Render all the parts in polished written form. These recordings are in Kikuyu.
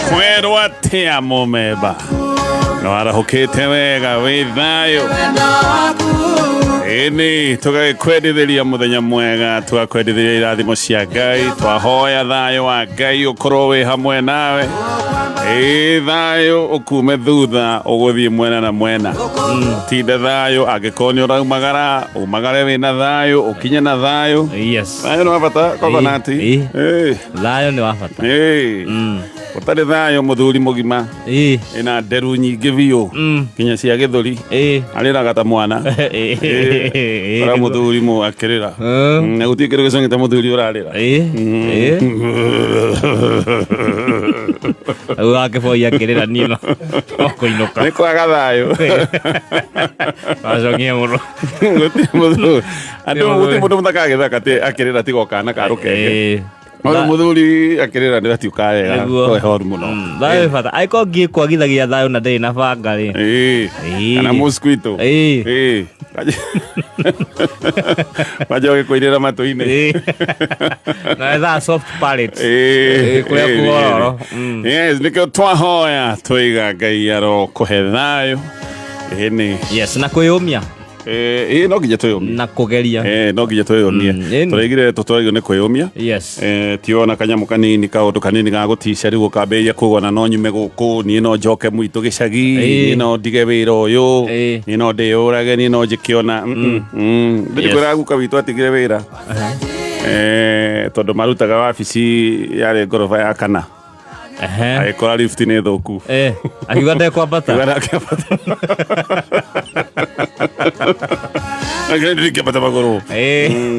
Kwĩrwo atĩa mũmemba no arahũkĩte wega wĩ thayũ. Ĩni tũgagĩkwendithĩria mũthenya mwega, tũgakwendithĩria irathimo cia Ngai, twahoya thayũ wa Ngai ũkorwo wĩ hamwe nawe. Ĩ thayũ ũkume thutha ũgũthiĩ mwena na mwena. Tinde thayũ, angĩkorwo nĩ ũraumagara umagare wĩna thayũ, ũkinye na thayũ. Yes. Thayũ nĩ wa bata kokonati. Ĩ. Ĩ. Thayũ nĩ wa bata. Ĩ. Ũtarĩ thayũ mũthuri mũgima ĩna nderu nyingĩ biũ nginya cia gĩthũri, arĩraga ta mwana. Ĩ. Ora mũthuri mũ akĩrĩra. Na gũtirĩ kĩndũ gĩcongete mũthuri ũrarĩra. Ĩ. Ĩ. Rĩu gakĩboi akĩrĩra niĩ no kũinũka. Nĩ kwaga thayũ. Wacong'ie mũno. Gũtirĩ mũthuri andũ, gũtirĩ mũndũ mũthaka agĩthaka akĩrĩra tiga o kana ka rũkenge. Ona mũthuri akĩrĩra nĩ gatiũka wega. Nĩguo. Ko horu mũno. Thayũ wĩ bata. Angĩkorwo ngiĩ kwagithagia thayũ na ndĩrĩ na banga rĩ. Ĩĩ. Ĩĩ. Kana mosquito. Ĩĩ. Ĩĩ. Wanja ũgĩkũirĩra matũ-inĩ. Ĩĩ. Na ethaga soft palate. Ĩĩ, Ĩĩ, kũrĩa ĩĩ, kuororo. ĩĩ. Yes, nĩkĩo twahoya tũiga Ngai arokũhe thayũ. Ĩni. Yes, na kwĩyũmia. Ĩĩ, no nginya twĩyũmie. Na kũgeria. No nginya twĩyũmie. Ĩni. Tũraigire tũtwaragio nĩ kwĩyũmia. Ti ona kanyamũ kanini, kaũndũ kanini ga gũtica, rĩu ũkambĩrĩria kuga no nyume gũkũ, niĩ no njoke mwitũ gĩcagi, niĩ no ndige wĩra ũyũ, niĩ no ndĩyũrage, niĩ no njĩke ona. Ndĩ kwĩra guka witũ atigire wĩra tondũ marutaga wabici yarĩ ngoroba ya kana, agĩkora lift nĩ thũku. Akiuga ndekwambata. Akiuga ndakĩambata. Akiuga ndingĩambata magũrũ.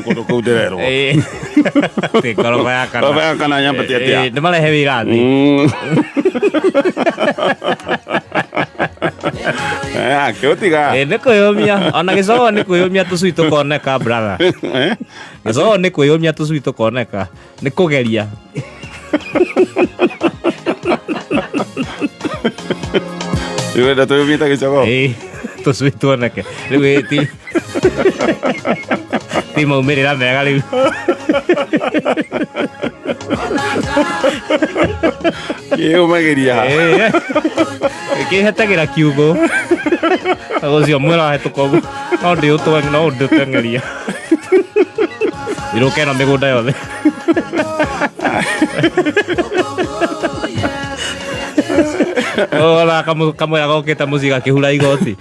Kũndũ kũu ndĩrerwo. Ĩ ngoroba ya kana. Ngoroba ya kana nyambate atĩa? Nĩ marehe wĩra thĩ. Akĩũtiga. Nĩ kwĩyũmia, ona gĩcogo nĩ kwĩyũmia, tũcui tũkoneka, brother. Gĩcogo nĩ kwĩyũmia, tũcui tũkoneka, nĩ kũgeria. Rĩu twĩyũmĩte gĩcogo. Ĩ, tũcui tuoneke rĩu. Ĩ, ti maumĩrĩra mega rĩu. Kĩyũmagĩria. Kĩhetagĩra kiugo ũcio mwera wahĩtũka ũguo no ndĩũtwe no ndĩũteng'eria irũke ĩno mĩgũnda yothe. Ona kamwĩra gokĩte mũciĩ gakĩhura igoti.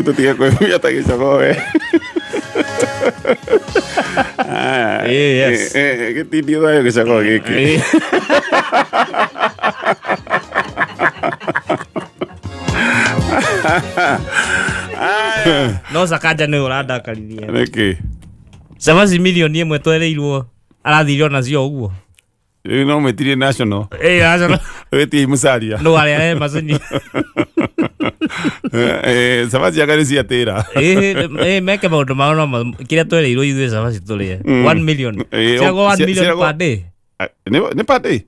Tũtige kwĩyũmia ta gĩcogo we. Yes. Gĩtindie thayũ gĩcogo gĩkĩ. No Sakaja nĩ ũrandakarithia. Nĩkĩ? Cabaci 1 million twereirwo arathire onacio ũguo. Rĩu no mwĩtirie national. Ĩ, national. Wĩtie Musalia. No arĩa e macini. Cabaci anga nĩ ciatĩra. Ĩ, meke maũndũ mao no kĩrĩa twereirwo ithuĩ cabaci tũrĩe 1 million. Ciagwo 1 million per day. Nĩ per day.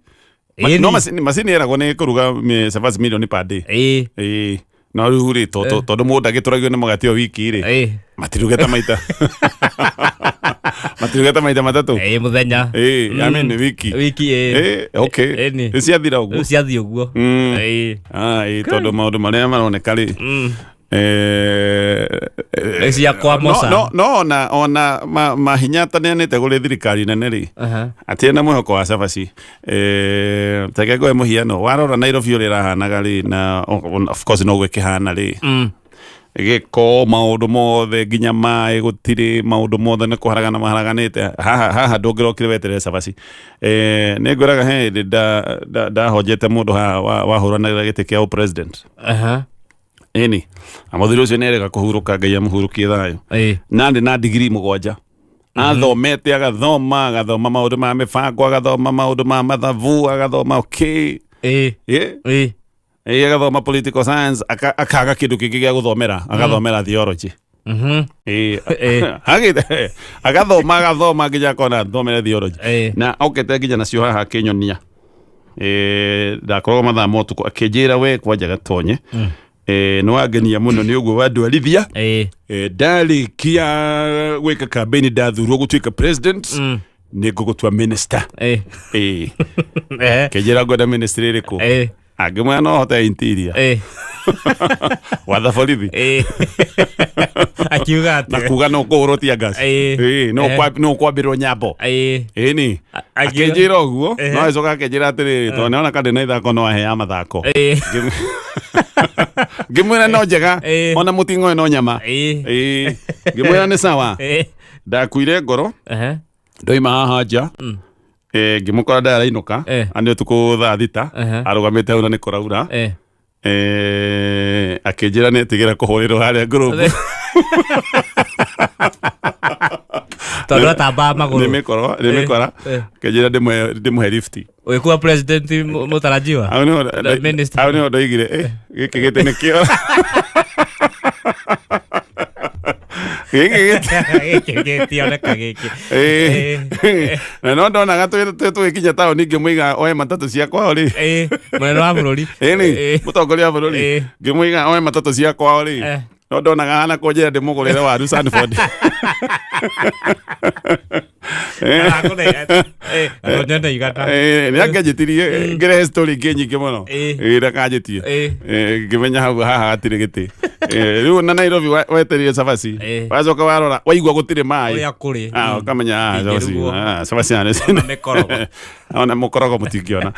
Ĩni. No macini ĩragwo nĩ kũruga cabaci mirioni per day. Ĩ. Ĩĩ. No rĩu rĩ, tondũ mũndũ agĩtũragio nĩ mũgate o wiki rĩ, matiruge ta maita matatũ. Ĩ, mũthenya. Ĩĩ, I mean wiki. Wiki, ĩ. Ĩĩ, okay. Ĩni. Nĩ ciathira ũguo. Rĩu ciathiĩ ũguo. Ĩ. Ah, ĩĩ, tondũ maũndũ marĩa maroneka rĩ, Nĩ cia kwa Mosa. No ona mahinya ataneanĩte kũrĩ thirikari nene rĩ, atirĩ na mwĩhoko wa cabaci. Reke ngũhe mũhiano, warora Nairobi ũrĩa ĩrahanaga rĩ, na of course noguo ĩkĩhana rĩ, gĩko maũndũ mothe, nginya maĩ gũtirĩ, maũndũ mothe nĩ kũharagana maharaganĩte. Haha haha ndũngĩrokire weterere cabaci. Nĩ ngwĩraga he hĩndĩ ndahonjete mũndũ haha wahũranagĩra gĩtĩ kĩa ũpresident. Ĩni na mũthuri ũcio nĩ erega kũhurũka, Ngai amũhurũkie thayũ. Na ndĩ na ndigiri 7, athomete, agathoma, agathoma maũndũ ma mĩbango, agathoma maũndũ ma mathabu, agathoma, okay. Ĩ. Ĩ, ĩ, agathoma political science, akaga kĩndũ kĩngĩ gĩa gũthomera, agathomera theology. Ĩ. Agathoma, agathoma nginya akona thomere theology. Na okete nginya nacio haha akĩnyonia. Ndakoragwo mathaa ma ũtukũ akĩnjĩra, "We kwanja gatonye, nĩ wangenia mũno nĩ ũguo wandwarithia. Ndarĩkia gwĩka campaign, ndathurwo gũtuĩka president, Nĩ ngũgũtua minister. Ĩĩ. Kĩnjĩra ngwenda ministry ĩrĩkũ. Angĩmwĩra no hote interior. Gwatha borithi. Akiuga Na atĩ kuga no kũhũrwo tear gas. Ĩĩ, no no kwambĩrwo nyambo. Ĩni. Akĩnjĩra ũguo, no agĩcoka akĩnjĩra atĩrĩrĩ, tondũ nĩona ka ndĩna ithako no ahea mathako. Ngĩmwĩra no njega, ona mũting'oe no nyama. Ĩĩ. Ngĩmwĩra nĩ sawa. Ndakuire ngoro, ndoima haha nja, ngĩmũkora ndarainũka, na nĩ ũtukũ thaa 6, arũgamĩte hau na nĩ kũraura. Akĩnjĩra nĩ etigĩra kũhũrĩrwo harĩa ngũrũmbu. Tondũ atambaga nĩ magũrũ. mĩkoro nĩ mĩkora. Akĩnjĩra ndĩmũhe lift. Ũgĩkuwa president mũtarajiwa. Hau nĩho The minister. Hau nĩho ndoigire, "Gĩkĩ gĩtĩ nĩkĩo gĩkĩ gĩtĩ." Gĩkĩ gĩtioneka gĩkĩ. Na no ndonaga tũgĩkinya taũni ngĩmũiga oe matatũ cia kwao rĩ. Mũnene wa bũrũri. Ĩni mũtongoria wa bũrũri. Ngĩmũiga oe matatũ cia kwao rĩ. No ndonaga hana kũnjĩra ndĩmũgũrĩre waru Sanford. Nyone igana. Nĩ angĩanjĩtirie ngĩrehe story ingĩ nyingĩ mũno. Ndakanjĩtie. Ngĩmenya hau haha hatirĩ gĩtĩ. Rĩu na Nairobi wetereire cabaci. Wacoka warora waigua gũtirĩ maĩ. Ũrĩa kũrĩ. Ah, ũkamenya cabaci. Ingĩrugwo. Cabaci Ona mĩkorogo. Ona mũkorogo mũtingĩona.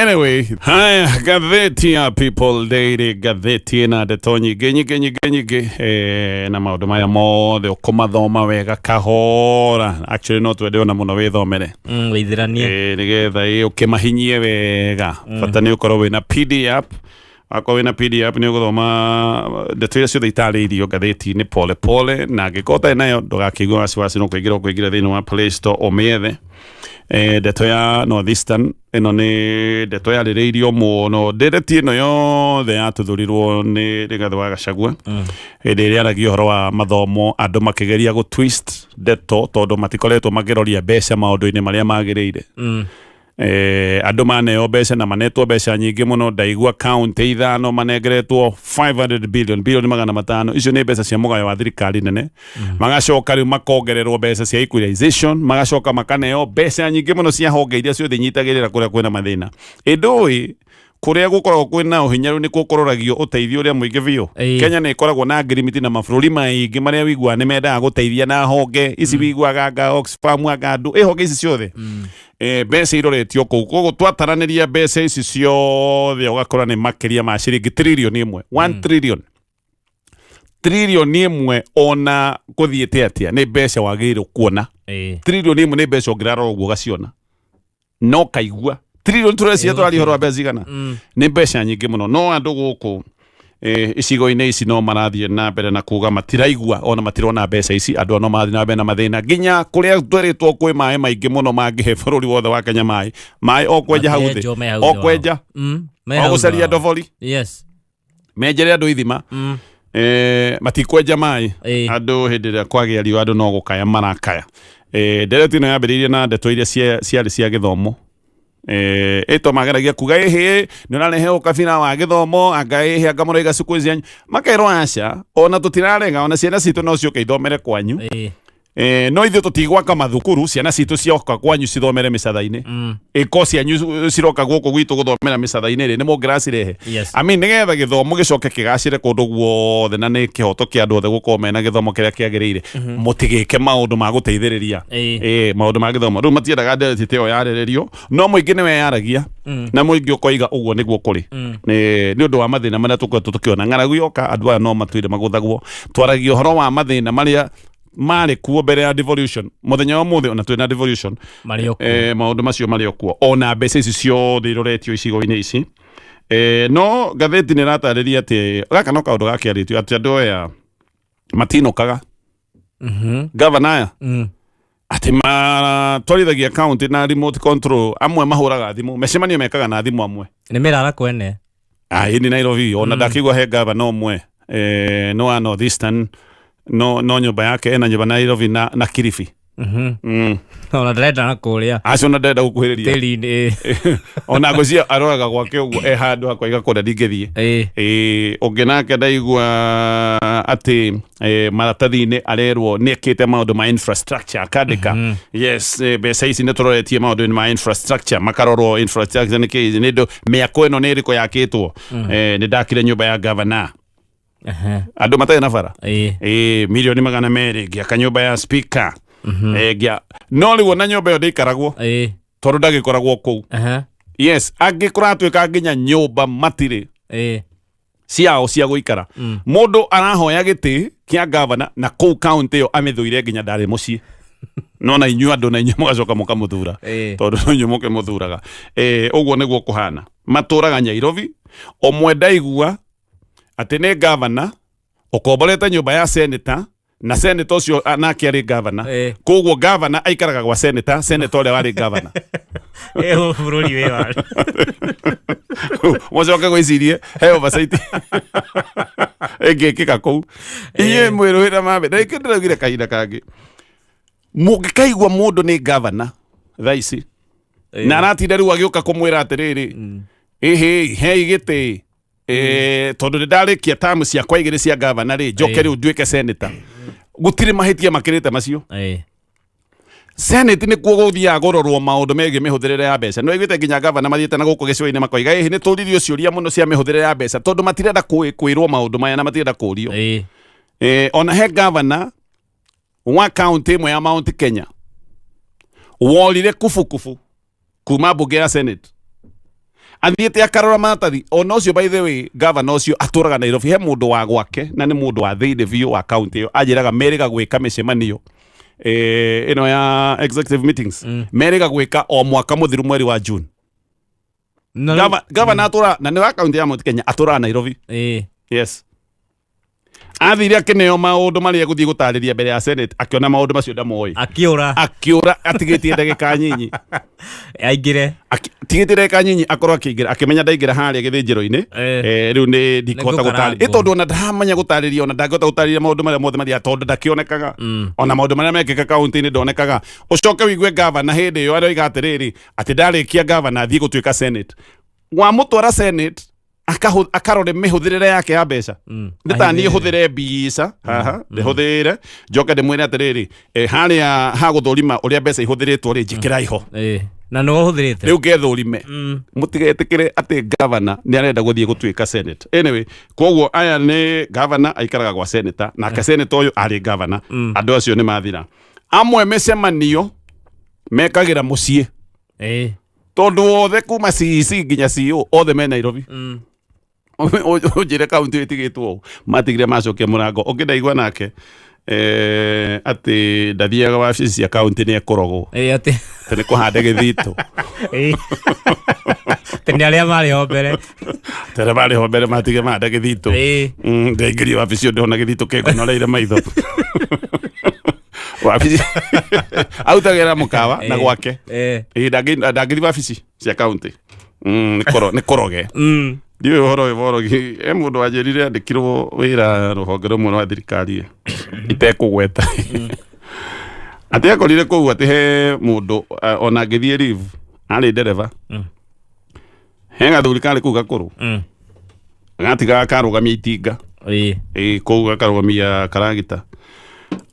Anyway, haya, ngathĩti ya People Daily, ngathĩti ĩna ndeto nyingĩ nyingĩ nyingĩ nyingĩ, na maũndũ maya mothe ũkũmathoma wega kahora. Actually no twende ona mũno wĩthomere. Wĩithĩranie. Nĩgetha ũkĩmahinyie wega. Bata nĩ ũkorwo wĩna PD app. Wakorwo wĩna PDF nĩ ũgũthoma ndeto iria ciothe itarĩirio ngathĩti-inĩ pole pole, na angĩkorwo ũtarĩ nayo ndũgakĩigue wasiwasi, no kũingĩra ũkũingĩra thĩinĩ wa Play Store ũmĩethe. Ndeto ya North Eastern ĩno nĩ ndeto yarĩrĩirio mũno, ndereti ĩno yothe yatuthũrirwo nĩ Rigathĩ wa Gachagua hĩndĩ ĩrĩa aragia ũhoro wa mathomo, andũ makĩgeria gũ twist ndeto tondũ matikoretwo makĩroria mbeca maũndũ-inĩ marĩa magĩrĩire. Andũ maneo mbeca na manetwo mbeca nyingĩ mũno, ndaigua kaunti 5 manengeretwo 500 billion, bilioni 500, icio nĩ mbeca cia mũgayo wa thirikari nene. Magacoka rĩu makongererwo mbeca cia equalization, magacoka makaneo mbeca nyingĩ mũno cia honge iria ciothe inyitagĩrĩra kũrĩa kwĩna mathĩna. Ĩndũĩ kũrĩa gũkoragwo kwĩna ũhinyaru nĩkuo kũroragio ũteithio ũrĩa mũingĩ biũ. Kenya nĩ ĩkoragwo na ngirimiti na mabũrũri maingĩ marĩa wiguaga nĩ mendaga gũteithia na honge ici wiguaga anga Oxfam, anga andũ ĩ honge ici ciothe. Mbeca iroretio kũu, koguo twataranĩria mbeca ici ciothe ũgakora nĩ makĩria ma ciringi 1 trillion, 1 trillion, 1 trillion ona gũthiĩte atĩa nĩ mbeca wagĩrĩirwo kuona. 1 trillion nĩ mbeca ũngĩrarora ũguo ũgaciona no kaigua trillion tũrecia tũraria ũhoro wa mbeca cigana. Nĩ mbeca nyingĩ mũno, no andũ gũkũ icigo-inĩ ici no marathiĩ na mbere na kuga matiraigua ona matirona mbeca ici. Andũ no marathiĩ na mbere na mathĩna, nginya kũrĩa tweritwo kwĩ maĩ maingĩ mũno mangĩhe bũrũri wothe wa Kenya maĩ, maĩ o kwenja hau thĩ. Makenjwo me hau O thĩ wao. kwenja Me o hau thĩ gũcaria wao. ndobori menjere andũ ithima. Matikwenja maĩ. Andũ hĩndĩ ĩrĩa kwagĩa riũa andũ no gũkaya marakaya. Ndereti ĩno yambĩrĩirie na ndeto iria ciarĩ cia gĩthomo. Ĩto mageragia kuga ĩhĩ nĩ ũrarehe ũkabira wa gĩthomo, anga ĩhĩ anga mũraiga cukuru cianyu, makerwo aca, ona tũtirarega, ona ciana citũ no ciũke ithomere kwanyu. No ithuĩ tũtigwaka mathukuru ciana citũ cioka kwanyu cithomere mĩcatha-inĩ. Ĩko cianyu ciroka gũkũ gwitũ gũthomera mĩcatha-inĩ rĩ, nĩ mũngĩracirehe? I mean, nĩgetha gĩthomo gĩcoke kĩgacĩre kũndũ guothe, na nĩ kĩhoto kĩa andũ othe gũkorwo mena gĩthomo kĩrĩa kĩagĩrĩire, mũtigĩke maũndũ ma gũteithĩrĩria maũndũ ma gĩthomo. Rĩu matiendaga ndereti ta ĩyo yarĩrĩrio, no mũingĩ nĩ weyaragia na mũingĩ ũkoiga ũguo nĩguo kũrĩ. Nĩ ũndũ wa mathĩna marĩa tũkoretwo tũkĩona, ng'aragu yoka, andũ aya no matũire magũthagwo. Twaragia ũhoro wa mathĩna marĩa marĩ kuo mbere ya devolution, mũthenya wa ũmũthĩ ona twĩna devolution marĩ o kuo. Maũndũ macio marĩ o kuo ona mbeca ici ciothe iroretio icigo-inĩ ici. No ngathĩti nĩ ĩratarĩria atĩ gaka no kaũndũ gakĩarĩtio atĩ andũ aya matinũkaga, gavana aya, atĩ matwarithagia county na remote control, amwe mahũraga thimũ, mĩcemanio mekaga na thimũ amwe. Nĩ mĩrara kwene. Ĩ nĩ Nairobi ona ndakĩigua he gavana ũmwe, no wa North Eastern, no nyũmba yake ena nyũmba Nairobi na Kilifi. Ona ndarenda na kũrĩa Acio na ndarenda gũkuhĩrĩria tĩri-inĩ. Ona ngwĩciria aroraga gwake ũguo e handũ hakoiga kũrĩa ndingĩthiĩ. Ĩĩ. Ĩĩ, ũngĩ nake ndaigua atĩ maratathi-inĩ arerwo nĩ ekĩte maũndũ ma infrastructure, akandĩka yes, mbeca ici nĩ tũroretie maũndũ-inĩ ma infrastructure, makarorwo infrastructure nĩ kĩ, nĩ ndũ mĩako ĩno nĩ ĩrĩkũ yakĩtwo. Nĩ ndakire nyũmba ya governor, andũ matarĩ na bara, milioni 200, ngĩaka nyũmba ya speaker, ngĩa no rĩu ona nyũmba ĩyo ndĩikaragwo tondũ ndagĩkoragwo kũu. Yes, angĩ kũratuĩka nginya nyũmba matirĩ ciao cia gũikara. Mũndũ arahoya gĩtĩ kĩa gavana na kũu kaunti ĩyo amĩthũire nginya ndarĩ mũciĩ, no na inyuĩ andũ na inyuĩ mũgacoka mũkamũthura, tondũ no inyuĩ mũkĩmũthuraga. Ũguo nĩguo kũhana, matũraga Nyairobi. Ũmwe ndaigua atĩ nĩ gavana ũkomborete nyũmba ya senator, na senator ũcio nake arĩ gavana. Koguo gavana aikaraga gwa senator, senator ũrĩa warĩ gavana. Ĩ, bũrũri wĩ wa Mũcoke gwĩcirie he oversight ĩngĩkĩka kũu inyuĩ mwĩrũĩra mambe na ikĩ ndĩraugire kahinda kangĩ mũngĩkaigua mũndũ nĩ gavana thaa ici na aratinda rĩu agĩũka kũmwĩra atĩrĩrĩ, ĩhĩ, hei gĩtĩ, tondũ nĩ ndarĩkia tamu ciakwa igĩrĩ cia gavana rĩ, njoke rĩu nduĩke senator, gũtirĩ mahĩtia makĩrĩte macio. Senate nĩkuo gũthiaga kũrorwo maũndũ megiĩ mĩhũthĩrĩre ya mbeca. Nĩ waiguĩte nginya gavana mathiĩte na gũkũ gĩcũa-inĩ makoiga ĩhĩ nĩ tũririo ciũria mũno cia mĩhũthĩrĩre ya mbeca, tondũ matirenda kwĩrwo maũndũ maya na matirenda kũrio. Ona he gavana wa kaunti ĩmwe ya Mount Kenya worire kubukubu kuma mbunge ya Senate athiĩte akarora maratathi. Ona ũcio, by the way, gavana ũcio atũraga Nairobi. He mũndũ wa gwake na nĩ mũndũ wa thĩinĩ biũ wa kaunti ĩyo anjĩraga merĩga gwĩka mĩcemanio ĩno ya executive meetings, merĩga gwĩka o mwaka mũthiru mweri wa June. Na Gavana atũra na nĩ wa kaunti ya Mount Kenya, atũraga Nairobi. Yes, athire akĩneo maũndũ marĩa egũthiĩ gũtarĩria mbere ya Senate, akĩona maũndũ macio ndamoĩ. Akĩũra. Akĩũra atigĩtie ndagĩka nyinyi. Aingĩre. Atigĩtie ndagĩka nyinyi akorwo akĩingĩra, akĩmenya ndaingĩra harĩa gĩthĩnjĩro-inĩ, rĩu nĩ ndikũhota gũtarĩria. Nĩngũkarangwo. Ĩ tondũ ona ndaramenya gũtarĩria, ona ndangĩhota gũtarĩria maũndũ marĩa mothe mathiaga, tondũ ndakĩonekaga, ona maũndũ marĩa mekĩka kaunti-inĩ ndonekaga. Ũcoke ũigue gavana hĩndĩ ĩyo aroiga atĩrĩrĩ, atĩ ndarĩkia gavana athiĩ gũtuĩka Senate, wamũtwara Senate akarore mĩhũthĩrĩre yake ya mbeca. Nĩ ta niĩ hũthĩre mbica haha, ndĩhũthĩre, njoke ndĩmwĩre atĩrĩrĩ, harĩa ha gũthũrima ũrĩa mbeca ihũthĩrĩtwo rĩ, njĩkĩra iho. Ĩĩ. Na nĩwe ũhũthĩrĩte. Rĩu ngethũrime. Mũtigetĩkĩre atĩ gavana nĩ arenda gũthiĩ gũtuĩka Senate. Anyway, koguo aya nĩ gavana aikaraga gwa senator, nake senator ũyũ arĩ gavana. Andũ acio nĩ mathira. Amwe mĩcemanio mekagĩra mũciĩ, tondũ othe kuma CEC nginya CEO othe me Nairobi. Ũnjĩre kaunti ĩyo ĩtigĩtwo ũũ matigire macokia mũrango. Ũngĩ ndaigua nake atĩ ndathiaga wabici cia kaunti nĩ ekũrogwo. Ĩĩ, atĩ Atĩ nĩ kũhande gĩthitũ. Ĩĩ. Atĩ nĩ arĩa marĩ ho mbere. Tere marĩ ho mbere matige mahande gĩthitũ. Ndaingĩrio wabici ĩyo ndĩrona gĩthitũ kĩngonoreire maitho. Wabici arutagĩra mũkawa na gwake. Ĩĩ, ndangĩthiĩ wabici cia kaunti. Nĩ kũroge. Ndiũĩ ũhoro ũyũ borogi. He mũndũ wanjĩrire andĩkirwo wĩra rũhonge rũmwe rwa thirikari itekũgweta, atĩ akorire kũu atĩ he mũndũ ona angĩthiĩ leave, arĩ ndereba, he gathuri karĩ kũu gakũrũ gatigaga karũgamia itinga. Ĩĩ, kũu gakarũgamia karagita.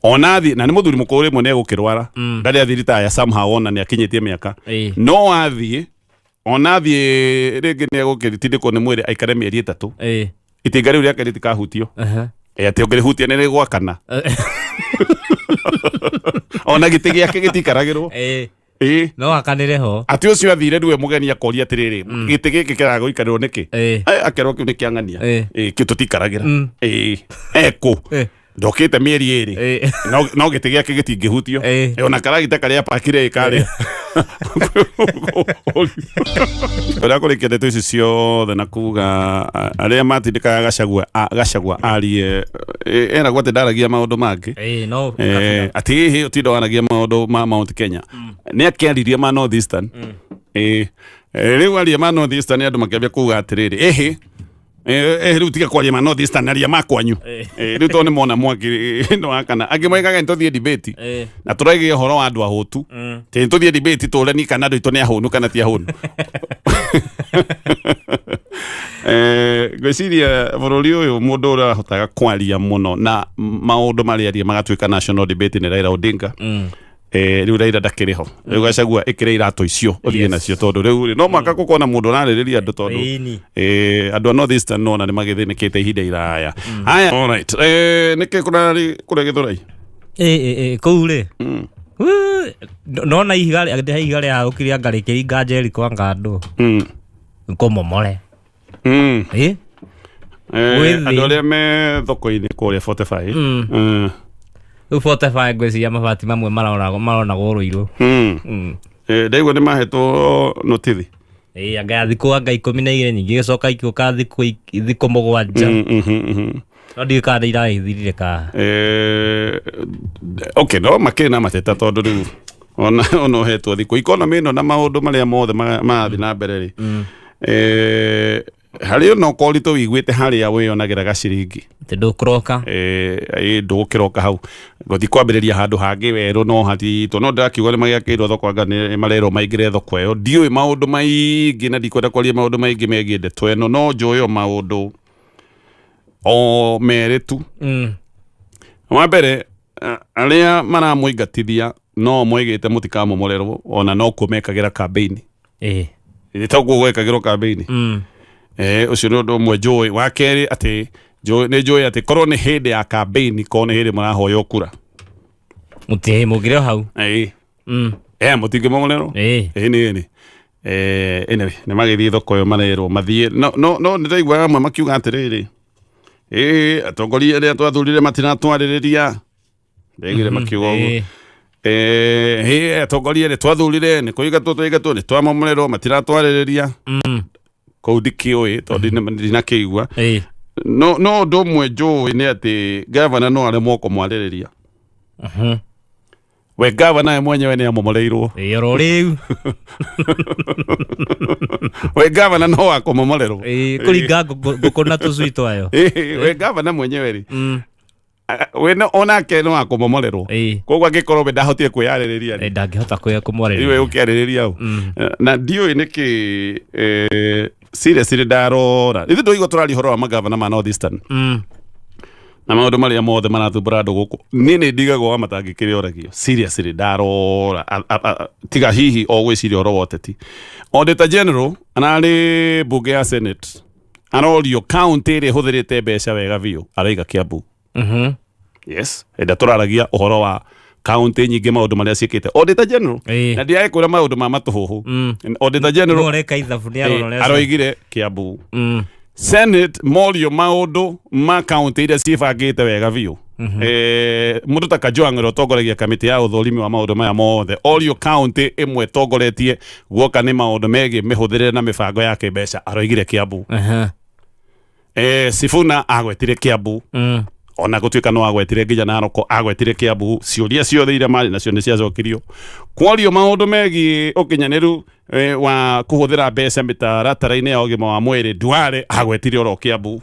Ona athiĩ, na nĩ mũthuri mũkũrũ, rĩmwe nĩ egũkĩrwara, ndarĩ athiĩ ritaya somehow, ona nĩ akinyĩtie mĩaka. No athiĩ, ona athiĩ rĩngĩ nĩ egũkĩtindĩkwo nĩ mwĩrĩ aikare mĩeri 3, itinga rĩu rĩake rĩtikahutio. Atĩ ũngĩrĩhutia nĩ rĩgwakana. Ona gĩtĩ gĩake gĩtikaragĩrwo. Ĩĩ. No akanĩre ho. Atĩ ũcio athire rĩu e mũgeni akoria atĩrĩrĩ, gĩtĩ gĩkĩ kĩragũikarĩrwo nĩkĩ? Akerwo kĩu nĩ kĩang'ania. Ĩĩ, kĩu tũtikaragĩra. Ĩĩ, ekũ ndokĩte mĩeri 2, no gĩtĩ gĩake gĩtingĩhutio. Ona karagita karĩa pakire karĩa ũrĩa kũrĩkia ndeto ici ciothe na kuga arĩa matindĩkaga Gachagua, Gachagua arie, eragwo atĩ ndaragia maũndũ mangĩ. Ĩĩ, no Atĩ ĩhĩ ũtinda waragia maũndũ ma Mount Kenya, nĩ akĩaririe ma North Eastern. Rĩu aria ma North Eastern, andũ makĩambia kuga atĩrĩrĩ, ĩhĩ Rĩu tiga kwaria ma North Eastern, aria ma kwanyu. Rĩu tondũ nĩ mona mwaki nĩ wakana, angĩ moigaga nĩ tũthiĩ debate na tũraigia ũhoro wa andũ ahũtu, tĩ tũthiĩ debate tũrani kana andũ aitũ nĩ ahũnu kana ti ahũnu. Ngwĩciria bũrũri ũyũ mũndũ ũrĩa ũrahotaga kwaria mũno na maũndũ marĩa aria magatuĩka national debate nĩ Raila Odinga. Rĩu Raila ndakĩrĩ ho rĩu, Gachagua ĩkĩra iratũ icio ũthiĩ nacio, tondũ rĩu rĩ, no mũhaka gũkorwo na mũndũ ũrarĩrĩria andũ, tondũ andũ a North Eastern nona nĩ magĩthĩnĩkĩte ihinda iraya. Haya, alright, nĩkĩ kũrarĩ kũrĩa Gĩthũrai? Ĩ kũu rĩ, nona ihiga ihiga rĩahagũkire anga rĩkĩringa Jericho anga andũ kũmomore. Ĩ. Gwĩ thĩ. Andũ arĩa me thoko-inĩ kũrĩa 45. Rĩu 45 ngwĩciria mabati mamwe maronagwo rũirũ. Ndaigua nĩ mahetwo notithi. Ĩ, anga ya thikũ anga 12, nyingĩ gĩcoka ikĩũka thikũ 7. No ndiũĩ kana nĩ iragĩthirire ka. Okay, no makĩrĩ na mateta, tondũ rĩu ona ũhetwo thikũ economy ĩno na maũndũ marĩa mothe marathiĩ na mbere rĩ, harĩ ona ũkorwo ritũ wĩiguĩte harĩa wĩyonagĩra gaciringi. Atĩ ndũkũroka. Ndũgũkĩroka hau gũthiĩ kwambĩrĩria handũ hangĩ werũ no hatitũ, no ndĩrakiuga nĩ magĩakĩirwo thoko, anga nĩ marerwo maingĩre thoko ĩyo. Ndiũĩ maũndũ maingĩ na ndikwenda kwaria maũndũ maingĩ megiĩ ndeto ĩno, no njũĩ o maũndũ o merĩ tu. Wa mbere, arĩa maramũingatithia no moigĩte mũtikamomorerwo, ona no kuo mekagĩra campaign. Nĩ taguo gwekagĩrwo campaign. Ũcio nĩ ũndũ ũmwe njũĩ. Wa kerĩ, atĩ nĩ njũĩ atĩ korwo nĩ hĩndĩ ya campaign, korwo nĩ hĩndĩ mũrahoywo kura, Mũtĩ mũngĩrĩ o hau. Mũtingĩmomorerwo. Ĩĩ nĩ anyway, nĩ magĩthiĩ thoko ĩyo marerwo mathiĩ, no nĩ ndaigua amwe makiuga atĩrĩrĩ, ĩĩ atongoria arĩa twathurire matiratwarĩrĩria. Ndaiguire makiuga ũguo. Hĩ atongoria arĩa twathurire nĩ kũingatwo twaingatwo, nĩ twamomorerwo, matiratwarĩrĩria. Kũu ndikĩũĩ tondũ ndinakĩigua. No ũndũ ũmwe njũĩ nĩ atĩ gavana no aremwo kũmwarĩrĩria. We gavana we mwenyewe nĩ amomoreirwo. Ĩ, oro rĩu. We gavana no wa kũmomorerwo. Ĩ, kũringa ngũkũ na tũcui twayo. We gavana mwenyewe rĩ, we onake no wa kũmomorerwo. Koguo angĩkorwo we ndahotire kwĩyarĩrĩria rĩ, Ndangĩhota iwe kũmwarĩrĩria. Ũkĩarĩrĩria ũ? Na ndiũĩ nĩkĩ, seriously, ndarora ithuĩ ndũigua tũraria ũhoro wa magavana ma North Eastern na maũndũ marĩa mothe marathumbũra andũ gũkũ. Niĩ nĩ ndigagwo wa matangĩkĩrĩ oragio, seriously, ndarora tiga hihi o gwĩciria ũhoro wa ũteti, Auditor General ararĩ mbunge ya Senate arorio county ĩrĩa ĩhũthĩrĩte mbeca wega biũ, araiga Kiambu. Yes, enda tũraragia ũhoro wa kaunti nyingĩ, maũndũ marĩa ciĩkĩte, Auditor General na ndiagĩkwĩra maũndũ ma matũhũhũ. Auditor General No ũreka ithabu nĩ arora ũrĩa aroigire Kiambu. Senate morio maũndũ ma kaunti iria ciĩbangĩte wega biũ, mũndũ ta Kajwang' ũrĩa ũtongoragia kamĩtĩ ya ũthũrimi wa maũndũ maya mothe orio kaunti ĩmwe ĩtongoretie guoka nĩ maũndũ megiĩ mĩhũthĩrĩre na mĩbango ya kĩmbeca, aroigire Kiambu. Sifuna agwetire Kiambu. Ona gũtuĩka no agwetire nginya Naroko, agwetire Kiambu. Ciũria ciothe iria marĩ nacio nĩ ciacokirio. Kworio maũndũ megiĩ ũkinyanĩru wa kũhũthĩra mbeca mĩtaratara-inĩ ya ũgima wa mwĩrĩ, Duale agwetire oro Kiambu.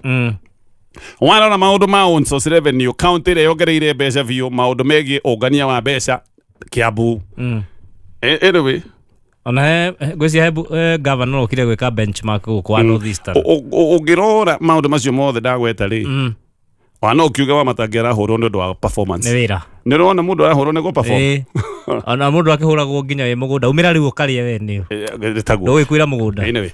Warora maũndũ ma own source revenue, county ĩrĩa yongereire mbeca biũ maũndũ megiĩ ũngania wa mbeca, Kiambu. Anyway. Ona he ngwĩciria he governor okire gwĩka benchmark gũkũ wa North Eastern. Ũngĩrora maũndũ macio mothe ndagweta rĩ, ona no ũkiuge wa matangi arahũrwo nĩ ũndũ wa performance. Nĩ wĩra. Nĩ ũrona mũndũ arahũrwo nĩ perform. Ĩ. Ona mũndũ akĩhũragwo nginya wĩ mũgũnda umĩra rĩu ũkarĩe we nĩ Taguo. ndũgĩkwĩra mũgũnda. Anyway.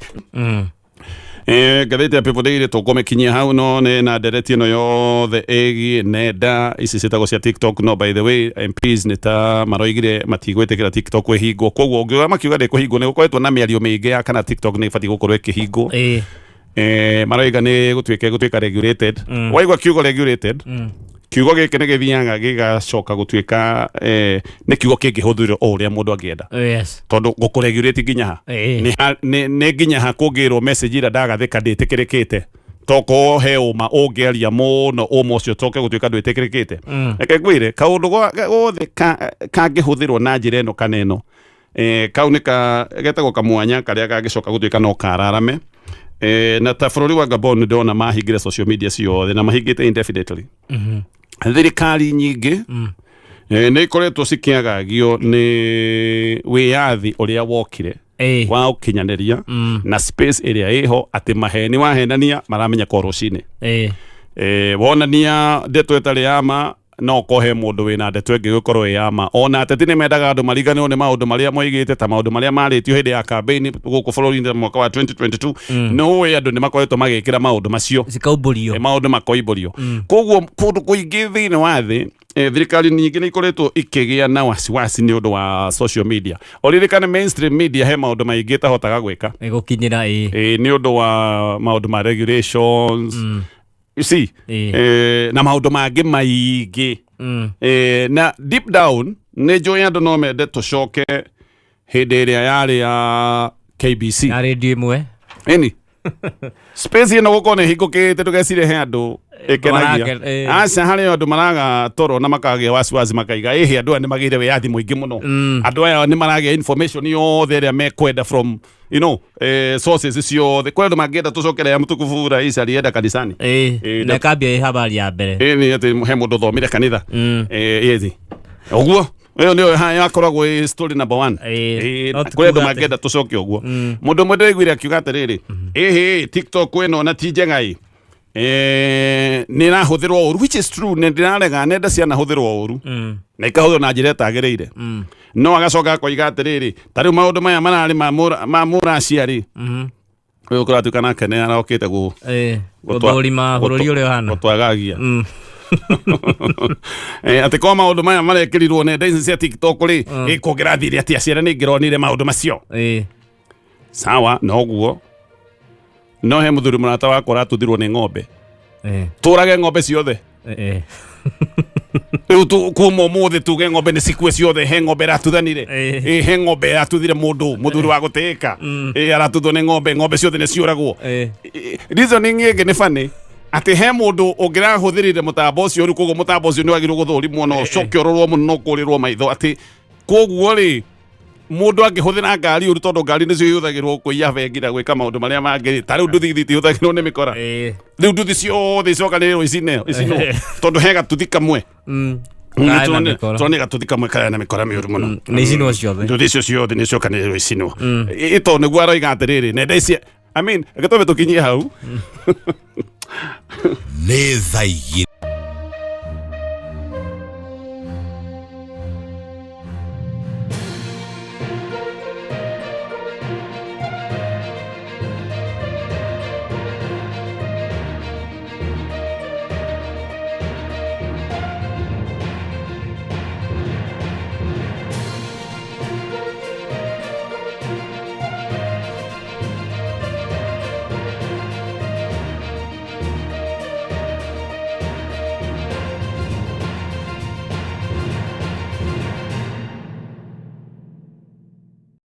Ngathĩti ya People Daily tũkũmĩkinyia hau, no nĩ na ndereti ĩno yothe ĩgiĩ nenda ici ciĩtagwo cia TikTok. No by the way, MPs nĩ ta maroigire matigwĩtĩkĩra TikTok ĩhingwo, koguo ũngĩuga makiuga ndĩkũhingwo, nĩ gũkoretwo na mĩario mĩingĩ ya kana TikTok nĩ ĩbatiĩ gũkorwo ĩkĩhingwo. Maroiga nĩ gũtuĩka regulated. Waigua kiugo regulated, kiugo gĩkĩ nĩ gĩthiaga gĩgacoka gũtuĩka nĩ kiugo kĩngĩhũthĩrwo o ũrĩa mũndũ angĩenda. Tondũ gũkũregulate nginya ha? Nĩ nginya ha kũngĩrwo message ĩrĩa ndagathĩka ndĩtĩkĩrĩkĩte, tokorwo he ũma ũngĩaria mũno, ũma ũcio toke gũtuĩka ndwĩtĩkĩrĩkĩte. Reke ngwĩre kaũndũ gothe kangĩhũthĩrwo na njĩra ĩno kana ĩno, kau nĩ ka getagwo kamwanya karĩa kangĩcoka gũtuĩka no kararame. Na ta bũrũri wa Gabon nĩ ndĩrona mahingire social media ciothe na mahingĩte indefinitely. Thirikari nyingĩ nĩ ikoretwo cikĩagagio nĩ wĩyathi ũrĩa wokire wa ũkinyanĩria na space ĩrĩa ĩho, atĩ maheni wahenania maramenya ko rũcinĩ. Wonania ndeto ĩtarĩ ya ma, no ko he mũndũ wĩna ndeto ĩngĩ gũkorwo ĩ ya ma. Ona ateti nĩ mendaga andũ mariganĩrwo nĩ maũndũ marĩa moigĩte, ta maũndũ marĩa marĩtio hĩndĩ ya campaign gũkũ bũrũri-inĩ mwaka wa 2022. No ũĩ andũ nĩ makoretwo magĩkĩra maũndũ macio cikaumbũrio. Maũndũ makoimbũrio. Koguo kũndũ kũingĩ thĩinĩ wa thĩ, thirikari nyingĩ nĩ ikoretwo ikĩgĩa na wasiwasi nĩ ũndũ wa social media. Ũririkane mainstream media he maũndũ maingĩ ĩtahotaga gwĩka gũkinyĩra ĩ nĩ ũndũ wa maũndũ ma regulations, you see, na maũndũ mangĩ maingĩ. Na deep down nĩ njũĩ andũ no mende tũcoke hĩndĩ ĩrĩa yarĩ ya KBC na redio ĩmwe. Ĩni space ĩno gũkorwo nĩ hingũkĩte, ndũgecire he andũ ĩkenagia. Aca, harĩ andũ maraga toro na makagĩa wasiwasi, makaiga ĩhĩ andũ aya nĩ magĩire wĩyathi mũingĩ mũno, andũ aya nĩ maragĩa information yothe ĩrĩa mekwenda from sources ciothe. Kwĩ andũ mangĩenda tũcokere ya mũtukufu rais alienda kanisani. Na ĩkambia ĩ habari ya mbere. Ĩni atĩ he mũndũ ũthomire kanitha. Ĩthi ũguo ĩyo nĩyo yakoragwo ĩ story number one. No ti Kũrĩ andũ kuga atĩ- mangĩenda tũcoke ũguo. Mũndũ ũmwe ndĩraiguire akiuga atĩrĩrĩ, ĩhĩ TikTok ĩno na ti njega ĩ, nĩ ĩrahũthĩrwo ũru, which is true, nĩ ndĩrarega nenda cianahũthĩrwo ũru na ikahũthĩrwo na njĩra ĩtagĩrĩire. No agacoka akoiga atĩrĩrĩ, ta rĩu maũndũ maya mararĩ ma mũracia rĩ, ũyũ kũratuĩka nake nĩ arokĩte gũthũrima bũrũri ũrĩa ũhana. Gũtwagagia. Atĩ kwa maũndũ maya marekĩrirwo nenda ici cia TikTok rĩ, kũngĩrathire atĩa ciana nĩ ingĩronire maũndũ macio? Sawa, noguo no he mũthuri mũrata wakwa ũratuthirwo nĩ ng'ombe. Tũrage ng'ombe ciothe? Rĩu kuma ũmũthĩ tuge ng'ombe nĩ cikue ciothe? He ng'ombe ĩratuthanire. He ng'ombe ĩratuthire mũndũ, mũthuri wa gũtĩĩka. Aratuthwo nĩ ng'ombe, ng'ombe ciothe nĩ ciũragwo? Reasoning ĩngĩ nĩ funny, atĩ he mũndũ ũngĩrahũthĩrire mũtambo ũcio rĩu, koguo mũtambo ũcio nĩ wagĩrĩirwo gũthũrimwo na ũcoke ũrorwo mũno na ũkũrĩrwo maitho, atĩ koguo rĩ, mũndũ angĩhũthĩra ngari ũru, tondũ ngari nĩcio ihũthagĩrwo kũiya bengi na gwĩka maũndũ marĩa mangĩ rĩ, ta rĩu nduthi itihũthagĩrwo nĩ mĩkora. Rĩu nduthi ciothe icokanĩrĩrwo icine icinwo tondũ he gatuthi kamwe. Karĩ na mĩkora. Tondũ nĩ gatuthi kamwe karĩa na mĩkora mĩũru mũno. Nĩ icinwo ciothe. Nduthi icio ciothe nĩ icokanĩrĩrwo icinwo. Ĩ tondũ nĩguo aroiga atĩrĩrĩ, nenda ici, I mean, reke twambe tũkinyie hau. Nĩ thaa 2.